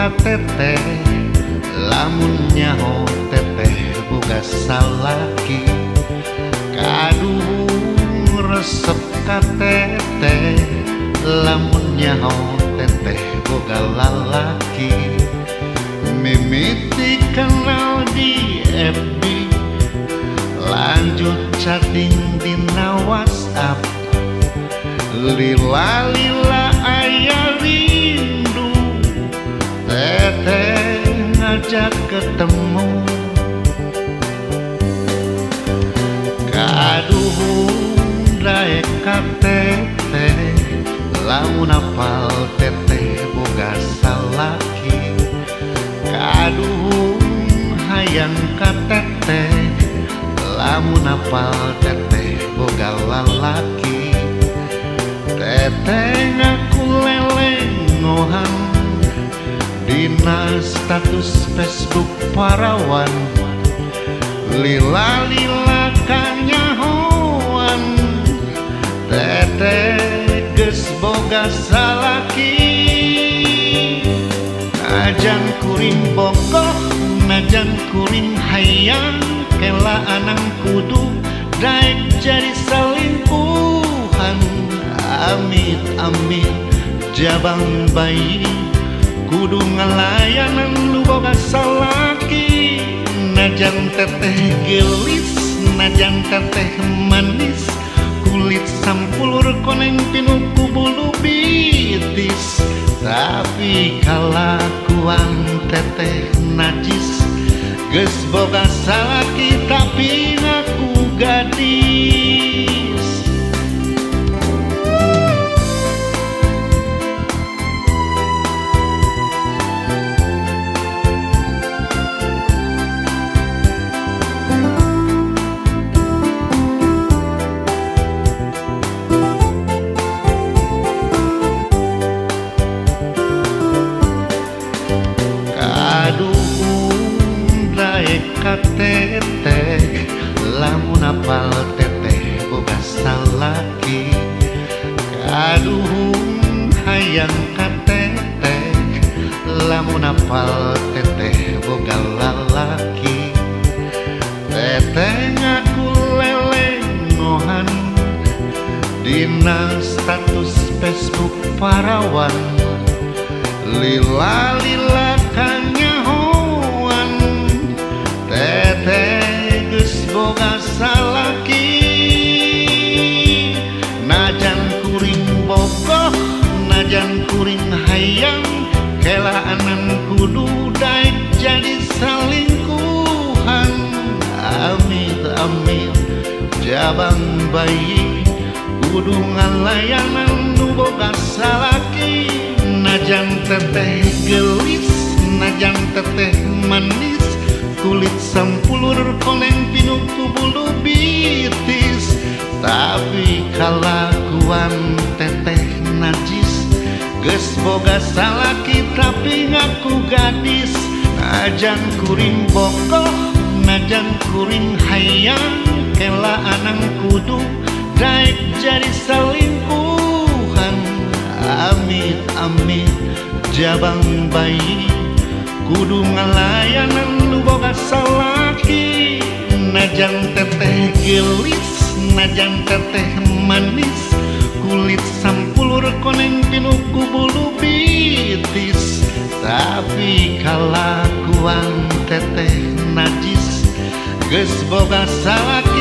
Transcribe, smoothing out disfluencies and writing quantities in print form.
ka teteh, lamun nyaho teteh boga salaki. Kaduhung resep ka teteh, lamun nyaho teteh boga lalaki. Mimiti kenal di FB, lanjut chatting dina WhatsApp. Lila-lila aya rindu, teteh ngajak ketemu. Kaduhung daek ka teteh, lamun apal teteh boga salaki. Kaduhung hayang ka teteh, lamun apal teteh boga lalaki. Teteh ngaku lelengohan dina status Facebook parawan. Lila-lila kanyahoan, teteh geus boga salaki. Najan kuring bogoh, najan kuring hayang, kela anang kudu daek jadi selingkuhan. Amit amit jabang bayi, kudu ngalayanan nu boga salaki. Najan teteh gelis, najan teteh manis, kulit sampulur koneng pinuh ku bulu bitis. Tapi kalakuan teteh najis, geus boga salaki tapi ngaku gadis. Kaduhung daek ka teteh, lamun apal teteh boga salaki. Kaduhung hayang ka teteh, lamun apal teteh boga lalaki. Teteh ngaku lelengohan dina status Facebook parawan. Lila-lila kanyahoan, teteh geus boga salaki. Najan kuring bogoh, najan kuring hayang, kela anan kudu daek jadi selingkuhan. Amit amit jabang bayi, kudu ngalayanan nu boga salaki. Najan teteh gelis, najan teteh manis, kulit sampulur koneng pinuh ku bulu bitis. Tapi kalakuan teteh najis, geus boga salaki tapi ngaku gadis. Najan kuring bogoh, najan kuring hayang, kela anang kudu daek jadi selingkuhan. Amit amit jabang bayi, kudu ngalayanan nu boga salaki. Najan teteh gelis, najan teteh manis, kulit sampulur koneng pinuh ku bulu bitis. Tapi kalakuan teteh najis, geus boga salaki.